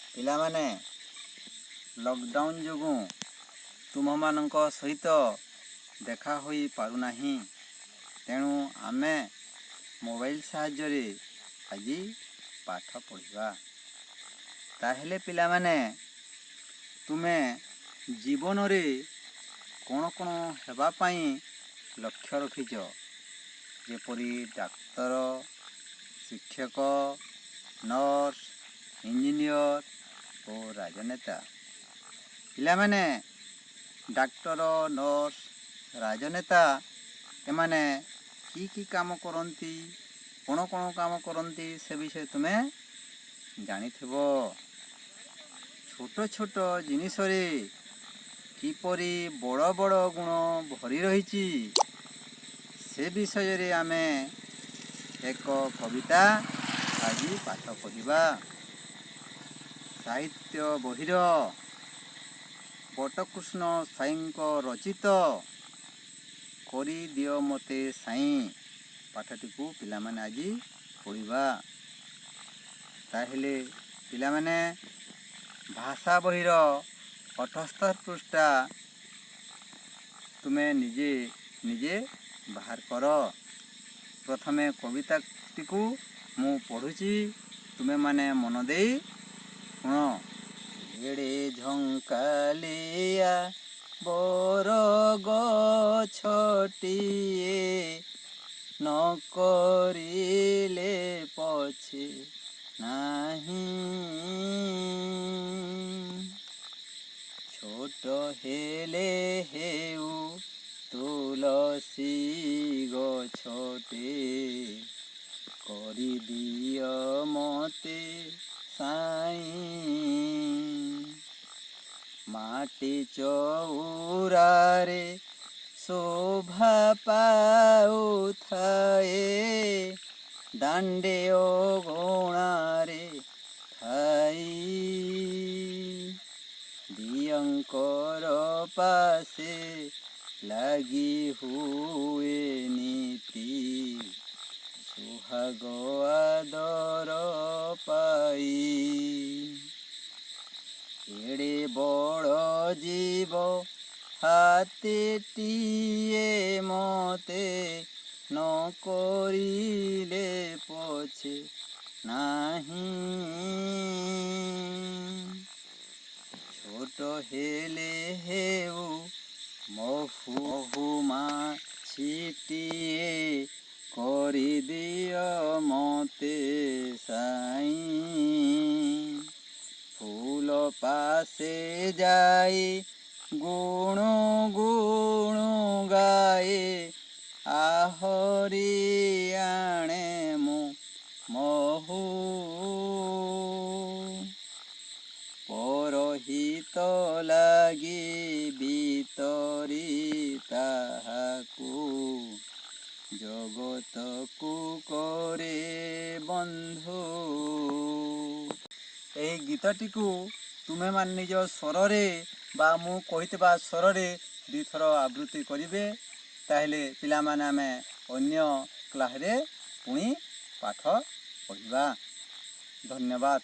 ପିଲାମାନେ, ଲକଡାଉନ୍ ଯୋଗୁଁ ତୁମମାନଙ୍କ ସହିତ ଦେଖା ହୋଇପାରୁନାହିଁ। ତେଣୁ ଆମେ ମୋବାଇଲ ସାହାଯ୍ୟରେ ଆଜି ପାଠ ପଢ଼ିବା। ତାହେଲେ ପିଲାମାନେ, ତୁମେ ଜୀବନରେ କ'ଣ କ'ଣ ହେବା ପାଇଁ ଲକ୍ଷ୍ୟ ରଖିଛ? ଯେପରି ଡାକ୍ତର, ଶିକ୍ଷକ, ନର୍ସ, ଇଞ୍ଜିନିୟର ଓ ରାଜନେତା। ପିଲାମାନେ, ଡାକ୍ତର, ନର୍ସ, ରାଜନେତା ଏମାନେ କି କି କାମ କରନ୍ତି, କ'ଣ କ'ଣ କାମ କରନ୍ତି, ସେ ବିଷୟରେ ତୁମେ ଜାଣିଥିବ। ଛୋଟ ଛୋଟ ଜିନିଷରେ କିପରି ବଡ଼ ବଡ଼ ଗୁଣ ଭରି ରହିଛି, ସେ ବିଷୟରେ ଆମେ ଏକ କବିତା ଆଜି ପାଠ ପଢ଼ିବା। ସାହିତ୍ୟ ବହିର ବଟକୃଷ୍ଣ ସ୍ୱାଇଁଙ୍କ ରଚିତ "କରିଦିଅ ମୋତେ ସାଇଁ" ପାଠଟିକୁ ପିଲାମାନେ ଆଜି ପଢ଼ିବା। ତାହେଲେ ପିଲାମାନେ, ଭାଷା ବହିର 78 ପୃଷ୍ଠା ତୁମେ ନିଜେ ନିଜେ ବାହାର କର। ପ୍ରଥମେ କବିତାଟିକୁ ମୁଁ ପଢ଼ୁଛି, ତୁମେମାନେ ମନ ଦେଇ ଶୁଣ। ଏଡ଼େ ଝଙ୍କାଲିଆ ବର ଗଛଟିଏ ନ କରିଲେ ପଛେ ନାହିଁ। ଛୋଟ ହେଲେ ହେଉ ତୁଳସୀ ଗଛଟେ, କରିଦିଅ ମତେ ସାଇଁ। ମାଟି ଚଉରାରେ ଶୋଭା ପାଉଥାଏ, ଦାଣ୍ଡେ ଅଗଣାରେ ଥାଇ। ଦିଅଙ୍କର ପାଶେ ଲାଗି ହୁଏ ନିତି, ସୁହାଗ ଆଦର ପାଇ। ଏଡ଼େ ବଡ଼ ଜୀବ ହାତୀଟିଏ ମତେ ନ କରିଲେ ପଛେ ନାହିଁ। ଛୋଟ ହେଲେ ହେଉ ମହୁମାଛିଟିଏ, କରିଦିଅ ମତେ ସାଇଁ। ଫୁଲ ପାଶେ ଯାଇ ଗୁଣୁ ଗୁଣୁ ଗାଏ, ଆହରି ଆଣେ ମୁଁ ମହୁ। ପରହିତ ଲାଗି ବିତରି ତାହାକୁ, ଜଗତକୁ କରେ ବନ୍ଧୁ। ଏହି ଗୀତଟିକୁ ତୁମେମାନେ ନିଜ ସ୍ୱରରେ ବା ମୁଁ କହିଥିବା ସ୍ୱରରେ ଦୁଇଥର ଆବୃତ୍ତି କରିବେ। ତାହେଲେ ପିଲାମାନେ, ଆମେ ଅନ୍ୟ କ୍ଲାସରେ ପୁଣି ପାଠ ପଢ଼ିବା। ଧନ୍ୟବାଦ।